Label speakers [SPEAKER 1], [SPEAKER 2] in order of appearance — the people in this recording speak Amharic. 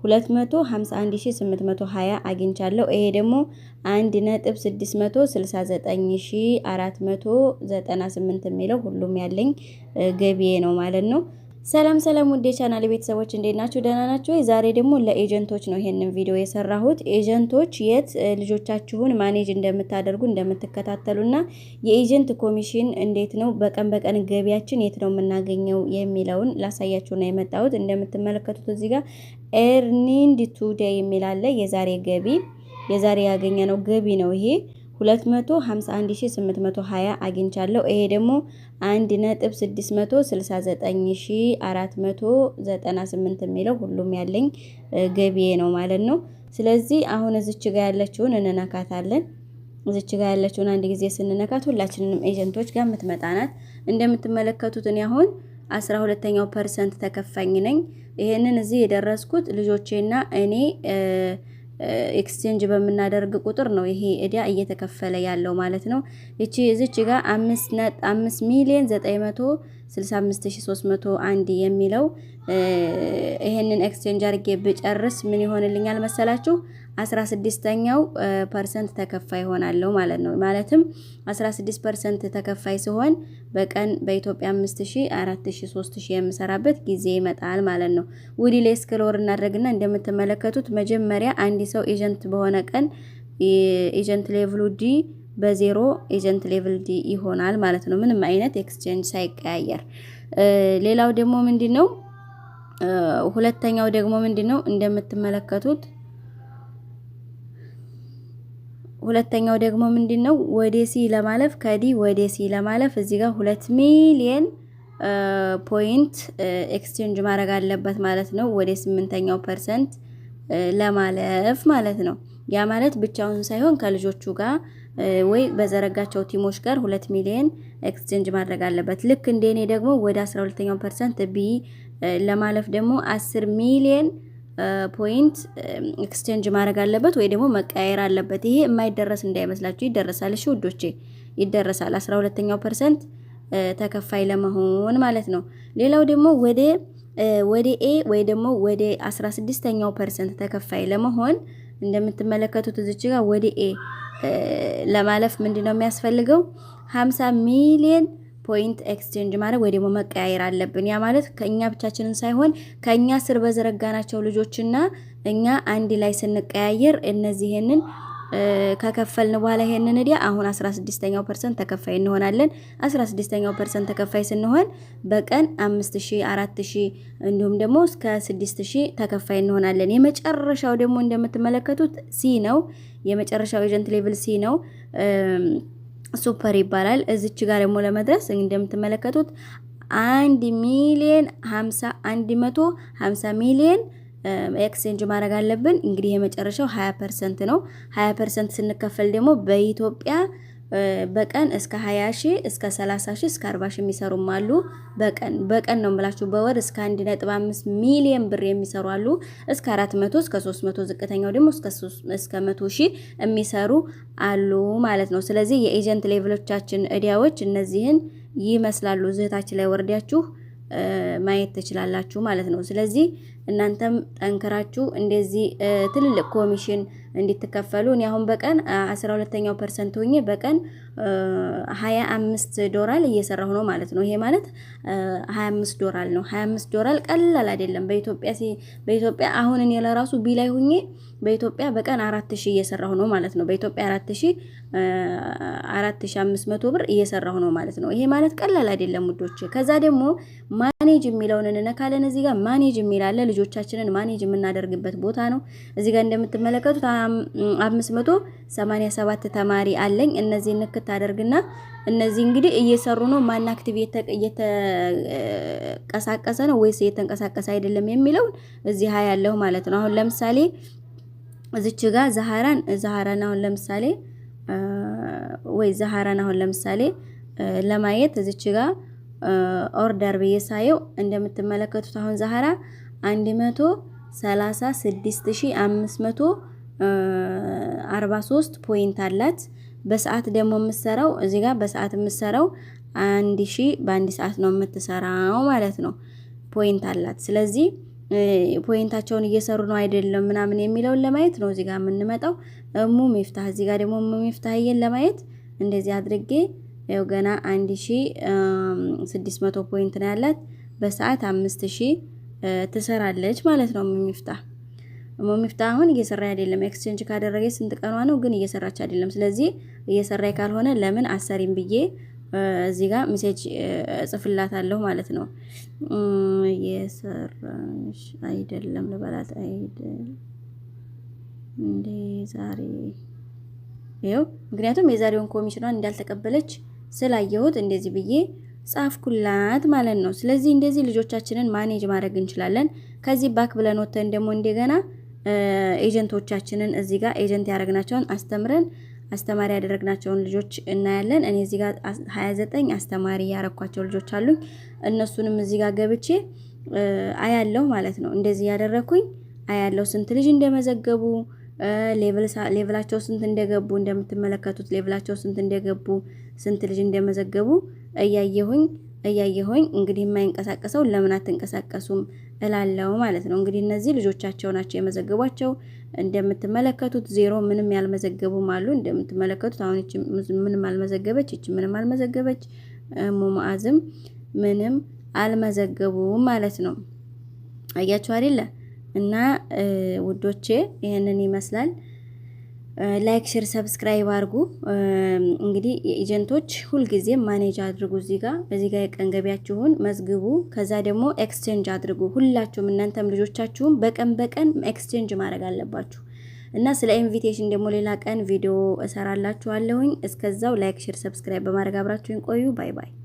[SPEAKER 1] 251,820 አግኝቻለሁ። ይሄ ደግሞ 1.669498 የሚለው ሁሉም ያለኝ ገቢዬ ነው ማለት ነው። ሰላም ሰላም ውድ የቻናል ቤተሰቦች፣ እንዴት ናችሁ? ደህና ናችሁ? ዛሬ ደግሞ ለ agent ኦች ነው ይሄንን ቪዲዮ የሰራሁት። Agent ኦች የት ልጆቻችሁን manage እንደምታደርጉ፣ እንደምትከታተሉና የ agent commission እንዴት ነው፣ በቀን በቀን ገቢያችን የት ነው የምናገኘው የሚለውን ላሳያችሁ ነው የመጣሁት። እንደምትመለከቱት እዚህ ጋር earned today የሚል አለ። የዛሬ ገቢ፣ የዛሬ ያገኘነው ገቢ ነው ይሄ። 251,820 አግኝቻለሁ። ይሄ ደግሞ 1.669498 የሚለው ሁሉም ያለኝ ገቢዬ ነው ማለት ነው። ስለዚህ አሁን እዚች ጋር ያለችውን እንነካታለን። እዚች ጋር ያለችውን አንድ ጊዜ ስንነካት ሁላችንንም agent ኦች ጋር የምትመጣ ናት። እንደምትመለከቱት እኔ አሁን 12ኛው percent ተከፋይ ነኝ። ይሄንን እዚህ የደረስኩት ልጆቼና እኔ exchange በምናደርግ ቁጥር ነው ይሄ እዳ እየተከፈለ ያለው ማለት ነው። እቺ እዚች ጋር 5,965,301 የሚለው ይሄንን exchange አድርጌ ብጨርስ ምን ይሆንልኛል መሰላችሁ? 16ኛው percent ተከፋይ ሆናለሁ ማለት ነው። ማለትም 16% ተከፋይ ሲሆን በቀን በኢትዮጵያ 5000፣ 4000፣ 3000 የምሰራበት ጊዜ ይመጣል ማለት ነው። ወደ ላይ scroll እናድርግና እንደምትመለከቱት መጀመሪያ አንድ ሰው agent በሆነ ቀን agent level ኡ D በ0 agent level D ይሆናል ማለት ነው። ምንም አይነት exchange ሳይቀያየር። ሌላው ደግሞ ምንድን ነው? ሁለተኛው ደግሞ ምንድን ነው? እንደምትመለከቱት ሁለተኛው ደግሞ ምንድን ነው? ወደ C ለማለፍ፣ ከ D ወደ C ለማለፍ እዚህ ጋር 2 ሚሊየን point exchange ማድረግ አለበት ማለት ነው። ወደ ስምንተኛው percent ለማለፍ ማለት ነው። ያ ማለት ብቻውን ሳይሆን ከልጆቹ ጋር ወይ በዘረጋቸው team ኦች ጋር 2 ሚሊየን exchange ማድረግ አለበት። ልክ እንደኔ ደግሞ ወደ 12ኛው percent B ለማለፍ ደግሞ 10 ሚሊየን point exchange ማድረግ አለበት ወይ ደግሞ መቀያየር አለበት። ይሄ የማይደረስ እንዳይመስላችሁ፣ ይደረሳል። እሺ ውዶቼ፣ ይደረሳል። 12ኛው percent ተከፋይ ለመሆን ማለት ነው። ሌላው ደግሞ ወደ A ወይ ደግሞ ወደ 16ኛው percent ተከፋይ ለመሆን እንደምትመለከቱት እዚች ጋር ወደ A ለማለፍ ምንድን ነው የሚያስፈልገው? 50 ሚሊየን point exchange ማድረግ ወይ ደግሞ መቀያየር አለብን። ያ ማለት ከእኛ ብቻችንን ሳይሆን ከእኛ ስር በዘረጋናቸው ልጆችና እኛ አንድ ላይ ስንቀያየር እነዚህንን ከከፈልን በኋላ ይሄንን እዳ አሁን 16ኛው percent ተከፋይ እንሆናለን። 16ኛው percent ተከፋይ ስንሆን በቀን 5000፣ 4000 እንዲሁም ደግሞ እስከ 6000 ተከፋይ እንሆናለን። የመጨረሻው ደግሞ እንደምትመለከቱት C ነው። የመጨረሻው agent level C ነው። Super ይባላል። እዚች ጋር ደግሞ ለመድረስ እንደምትመለከቱት 1 ሚሊየን 50፣ 150 ሚሊየን exchange ማድረግ አለብን። እንግዲህ የመጨረሻው 20% ነው። 20% ስንከፈል ደግሞ በኢትዮጵያ በቀን እስከ 20 ሺህ፣ እስከ 30 ሺህ፣ እስከ 40 ሺህ የሚሰሩም አሉ። በቀን በቀን ነው የምላችሁ። በወር እስከ 1.5 ሚሊዮን ብር የሚሰሩ አሉ። እስከ 400፣ እስከ 300፣ ዝቅተኛው ደግሞ እስከ 100 ሺህ የሚሰሩ አሉ ማለት ነው። ስለዚህ የ agent level ኦቻችን እዳዎች እነዚህን ይመስላሉ። እዚህ ላይ ወርዳችሁ ማየት ትችላላችሁ ማለት ነው። ስለዚህ እናንተም ጠንክራችሁ እንደዚህ ትልልቅ ኮሚሽን እንዲትከፈሉ፣ እኔ አሁን በቀን 12ኛው percent ሆኜ በቀን 25 ዶላር እየሰራሁ ነው ማለት ነው። ይሄ ማለት 25 ዶላር ነው። 25 ዶላር ቀላል አይደለም። በኢትዮጵያ አሁን እኔ ለራሱ B ላይ ሁኜ በኢትዮጵያ በቀን 4000 እየሰራሁ ነው ማለት ነው። በኢትዮጵያ 4000፣ 4500 ብር እየሰራሁ ነው ማለት ነው። ይሄ ማለት ቀላል አይደለም ውዶች። ከዛ ደግሞ manage የሚለውን እንነካለን። እዚህ ጋር manage የሚል አለ። ልጆቻችንን manage የምናደርግበት ቦታ ነው። እዚህ ጋር እንደምትመለከቱት 587 ተማሪ አለኝ። እነዚህ ንክት አደርግና እነዚህ እንግዲህ እየሰሩ ነው፣ ማን active እየተንቀሳቀሰ ነው ወይስ እየተንቀሳቀሰ አይደለም የሚለውን እዚህ ያለው ማለት ነው። አሁን ለምሳሌ እዚች ጋር ዛሃራን አሁን ለምሳሌ ወይ ዛሃራን አሁን ለምሳሌ ለማየት እዚች ጋር order ብዬ ሳየው እንደምትመለከቱት አሁን ዛሃራ 136,543 point አላት። በሰዓት ደግሞ የምትሰራው እዚህ ጋር በሰዓት የምትሰራው 1000፣ በአንድ ሰዓት ነው የምትሰራው ማለት ነው። Point አላት። ስለዚህ Point ኣቸውን እየሰሩ ነው አይደለም ምናምን የሚለውን ለማየት ነው እዚህ ጋር የምንመጣው። እሙ ሚፍታህ፣ እዚህ ጋር ደግሞ እሙ ሚፍታህዬን ለማየት እንደዚህ አድርጌ ያው ገና 1600 point ነው ያላት። በሰዓት 5000 ትሰራለች ማለት ነው። እሙ ሚፍታህ፣ እሙ ሚፍታህ አሁን እየሰራ አይደለም። Exchange ካደረገች ስንት ቀኗ ነው? ግን እየሰራች አይደለም። ስለዚህ እየሰራ ካልሆነ ለምን አሰሪም ብዬ እዚህ ጋር message እጽፍላታለሁ ማለት ነው። እየሰራሽ አይደለም ልበላት አይደል እንዴ ዛሬ? ይኸው ምክንያቱም የዛሬውን ኮሚሽኗን እንዳልተቀበለች ስላየሁት እንደዚህ ብዬ ጻፍኩላት ማለት ነው። ስለዚህ እንደዚህ ልጆቻችንን manage ማድረግ እንችላለን። ከዚህ back ብለን ወተን ደግሞ እንደገና agent ኦቻችንን፣ እዚህ ጋር agent ያደረግናቸውን፣ አስተምረን አስተማሪ ያደረግናቸውን ልጆች እናያለን። እኔ እዚህ ጋር 29 አስተማሪ ያረኳቸው ልጆች አሉኝ። እነሱንም እዚህ ጋር ገብቼ አያለሁ ማለት ነው። እንደዚህ ያደረኩኝ አያለሁ፣ ስንት ልጅ እንደመዘገቡ፣ level ኣቸው ስንት እንደገቡ፣ እንደምትመለከቱት level ኣቸው ስንት እንደገቡ፣ ስንት ልጅ እንደመዘገቡ እያየሁኝ እያየሁኝ እንግዲህ የማይንቀሳቀሰው ለምን አትንቀሳቀሱም እላለው ማለት ነው። እንግዲህ እነዚህ ልጆቻቸው ናቸው የመዘገቧቸው። እንደምትመለከቱት ዜሮ፣ ምንም ያልመዘገቡም አሉ። እንደምትመለከቱት አሁን እቺ ምንም አልመዘገበች፣ እቺ ምንም አልመዘገበች፣ ሙሙአዝም ምንም አልመዘገቡም ማለት ነው። አያችሁ አይደለ? እና ውዶቼ ይህንን ይመስላል። Like፣ share፣ subscribe አድርጉ። እንግዲህ የ agent ኦች ሁልጊዜም manage አድርጉ። እዚህ ጋር የቀን ገቢያችሁን መዝግቡ። ከዛ ደግሞ exchange አድርጉ። ሁላችሁም፣ እናንተም ልጆቻችሁም በቀን በቀን exchange ማድረግ አለባችሁ። እና ስለ invitation ደግሞ ሌላ ቀን ቪዲዮ እሰራላችኋለሁኝ። እስከዛው like፣ share፣ subscribe በማድረግ አብራችሁኝ ቆዩ። Bye bye።